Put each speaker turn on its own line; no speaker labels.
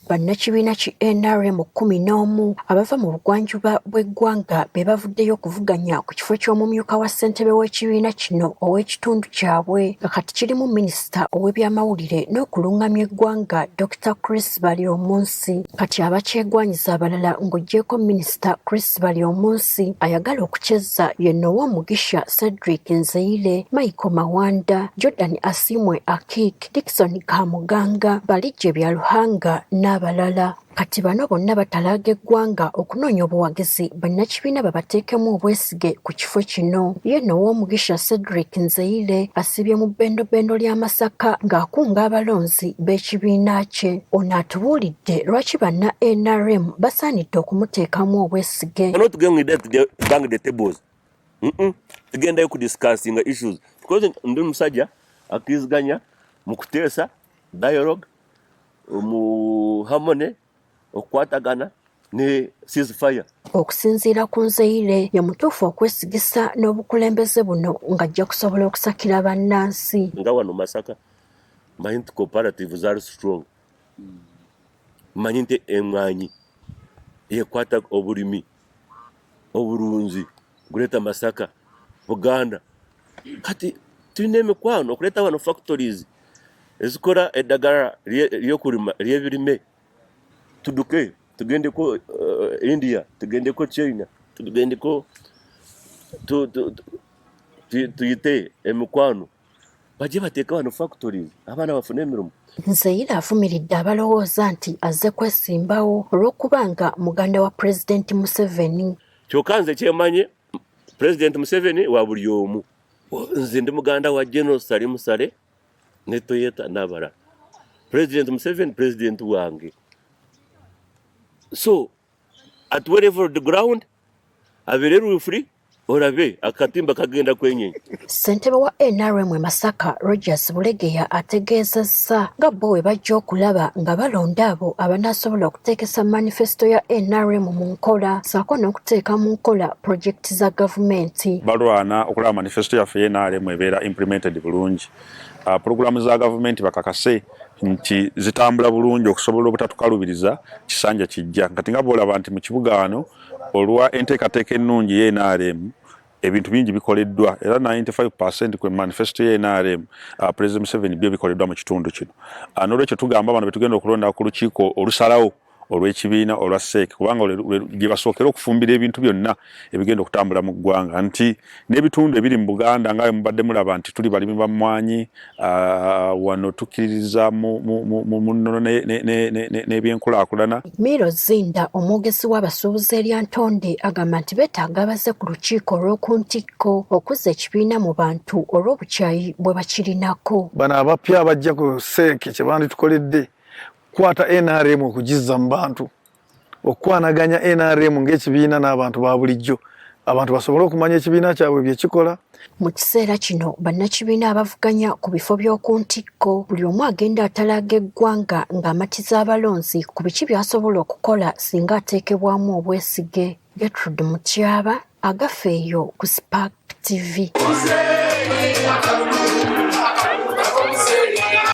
Bannakibiina ki nrm 11 abava mu bugwanjuba bw'eggwanga be bavuddeyo okuvuganya ku kifo ky'omumyuka wa ssentebe w'ekibiina kino ow'ekitundu kyabwe, nga kati kirimu minisita ow'ebyamawulire n'okulungamya eggwanga Dr Chris Baryomunsi. Kati abakyegwanyiza abalala ng'oggyeeko minisita Chris Baryomunsi ayagala okukyezza ye Noah Mugisha, Cedric Nzeire, Michael Mawanda, Jordan Asiimwe Akik, Dickson Kamuganga, Balijje Byaruhanga n'abalala. Kati bano bonna batalaaga eggwanga okunoonya obuwagizi bannakibiina babateekemu obwesige ku kifo kino. Ye Nowomugisha Cedric Nzeire asiibye mu bbendobendo lya Masaka ng'akunga abalonzi b'ekibiina kye. Ono atubuulidde lwaki banna NRM basaanidde okumuteekamu obwesige.
Tugendayo kudiscussinga issues because ndi musajja akkiriziganya mu kuteesa, dialogue, mu harmony, okukwatagana ne ceasefire.
Okusinziira ku Nzeire, ye mutuufu okwesigisa n'obukulembeze buno ng'ajja kusobola okusakira bannansi.
Nga wano Masaka mmanyi nti cooperative zaali strong, mmanyi nti emwanyi ekwata obulimi, obulunzi Greater Masaka, Buganda. Kati tulina emikwano okuleeta wano factories ezikola eddagala lyokulima ly'ebirime, tuduke tugendeko India, tugendeko China, tugendeko tuyite emikwano bajje bateeke wano factories, abaana bafune emirimu.
Nzeire avumiridde abalowooza nti azze kwesimbawo olw'okuba nga muganda wa Pulezidenti Museveni.
Kyokka nze kyemanyi, Pulezidenti Museveni wa buli omu. Nze ndi muganda wa General Salim Saleh ne Toyota n'abalala. Pulezidenti Museveni pulezidenti wange. So at wherever the ground abeere rufri olabe akatimba kagenda kwenyenya.
Ssentebe wa NRM e Masaka Rogers Bulegeya ategeezezza nga bo bwe bajja okulaba nga balonda abo abanaasobola okuteekesa manifesito ya NRM mu nkola ssaako n'okuteeka mu nkola pulojekiti za gavumenti.
Balwana okulaba manifesito yaffe ye NRM ebeera implemented bulungi. Pulogulaamu za gavumenti bakakase nti zitambula bulungi okusobola obutatukalubiriza kisanja kijja. Kati nga bw'olaba nti mu kibuga wano olwa enteekateeka ennungi ye NRM ebintu bingi bikoleddwa, era 95% ku manifesto ye NRM President Museveni byo bikoleddwa mu kitundu kino. N'olwekyo tugamba bano betugenda okulonda ku lukiiko olusalawo olw'ekibiina olwa CEC, kubanga gye basookera okufumbira ebintu byonna ebigenda okutambula mu ggwanga, nti n'ebitundu ebiri mu Buganda nga mubadde mulaba nti tuli balimi ba mmwanyi, wano tukkiririza mu nnono n'ebyenkulaakulana.
Miro Zinda, omwogezi w'abasuubuzi e Lyantonde, agamba nti beetaaga abaze ku lukiiko olw'oku ntikko okuzza ekibiina mu bantu olw'obukyayi bwe bakirinako.
Bano abapya abajja ku CEC kye banditukoledde kukwata NRM okugizza mu bantu, okukwanaganya NRM ng'ekibiina n'abantu ba bulijjo, abantu basobole okumanya ekibiina kyabwe bye kikola.
Mu kiseera kino bannakibiina abavuganya ku bifo by'oku ntikko buli omu agenda atalaaga eggwanga ng'amatiza abalonzi ku biki by'asobola okukola singa ateekebwamu obwesige. Gertrude Mutyaba, Agafeeyo ku Spark TV.